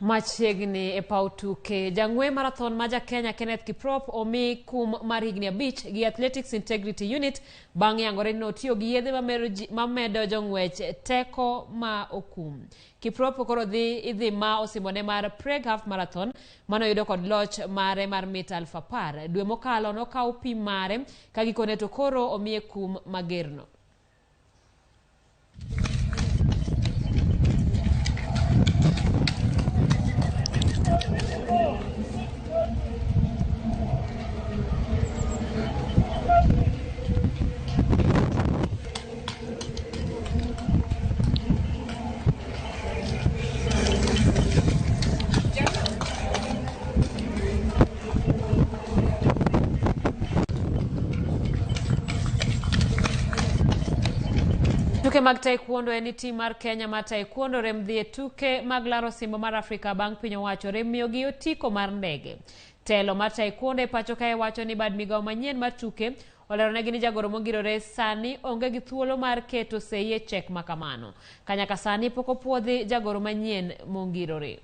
Machiegni e paw tuke, jang'we marathon ma ja Kenya Kenneth Kiprop omi kum mar higni abich gi Athletics Integrity Unit bang' yangore ni notiyo gi yedhe mamedo jong'wech teko ma okum. Kiprop koro dhi idhi ma osimbone mar Prague Half Marathon manoyudo kod loch mare mar mita 10,000. Dwe mokalo nokaw pim mare ka gikone to koro omiye kum magerno. Tuke mag taekwondo en ni tim mar Kenya mar taekwondo rem dhi e tuke mag laro osimbo mar Afrika bang' piny owacho rem miyogi otiko mar ndege. Telo mar taekwondo e pacho kae wacho ni bad migawo manyien mar tuke oleronegi ni jagoro mongirore sani onge gi thuolo mar keto sei e chek ma kamano. Ka nyaka sani pok opuodhi jagoro manyien mongirore.